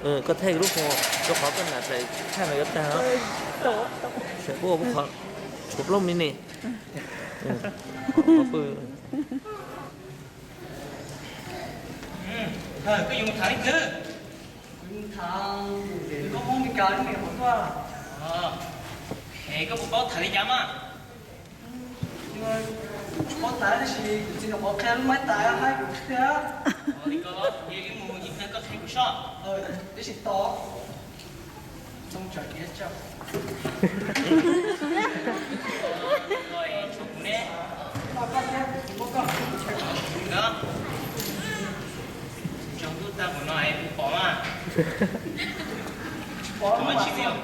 Koj thaij lub phone, rau qhov koj nam plais tshaj no yuav tag. Tshuav plaub minute. Koj yuav mus tham leej twg? Kuv mus tham tus koj muab Meskas lub niam hov tuaj. Es koj puas paub tham li cas mas? Tsis paub tham tab sis kuv txiv nyuam qhuav qhia lub maib tais haib kuv thiab. Li ko los yog wb mus ib pliag koj qhia kuv soj. Tab sis tos. Tsoo tsam kiav tsam. Tshuav kuv ne. Tsaus ntuj tag npaum no es kuv pom mas. Tsis pom mas tsis li os.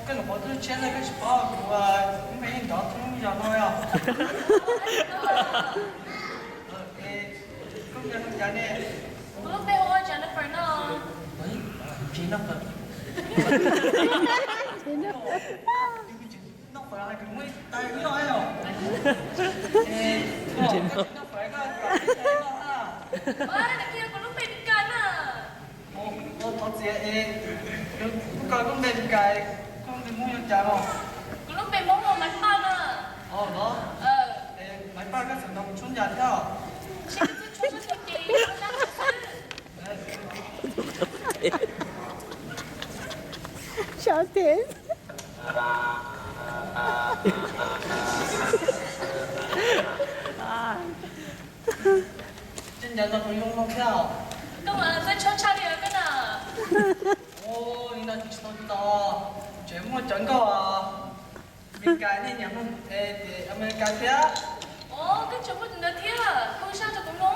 Koj nyuam qhuav tuaj tshiab ntawd koj tsis paub kuv, kuv me yeej nrov thoob zos no yog. Koj npe hu cas ne? Kuv lub npe hu ua Jennifer no. Jennifer. Jennifer hais tias muaj ib tais ib lo os. Jennifer koj tais ib lo a. Ua, tus kij kuv lub npe Meskas na. Ua, thov txim es, kuv koj lub npe Meskas, koj npe Hmoob yuav cas los? Kuv lub npe Hmoob hu ua Maiv Paj na. Los, Maiv Paj koj txawm nrog kuv tshuab ncas thiab os. Tab sis kuv txawj tshuab txog tus ces kuv nrog kuv xwb. Sab tes. Tsis ncav nrog kuv zoo no thiab. Koj mas txawj tshuab tshaj li koj na. Ua li no ces tsis tau txaus, tseem muaj cov nkauj Amelikas, nej nyiam Hmoob es Amelikas thiab. Os, koj tseem muaj tus ntawd thiab, koj hu zaj rau kuv mloog.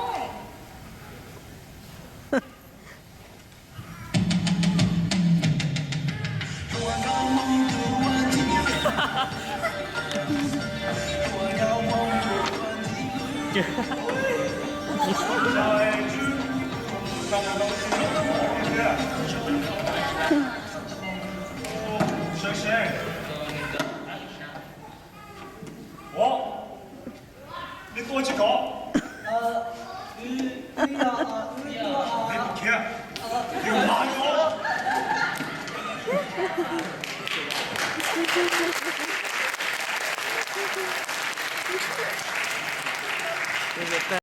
Ua, nej tuaj tsis kov? Khiav, khiav mas os.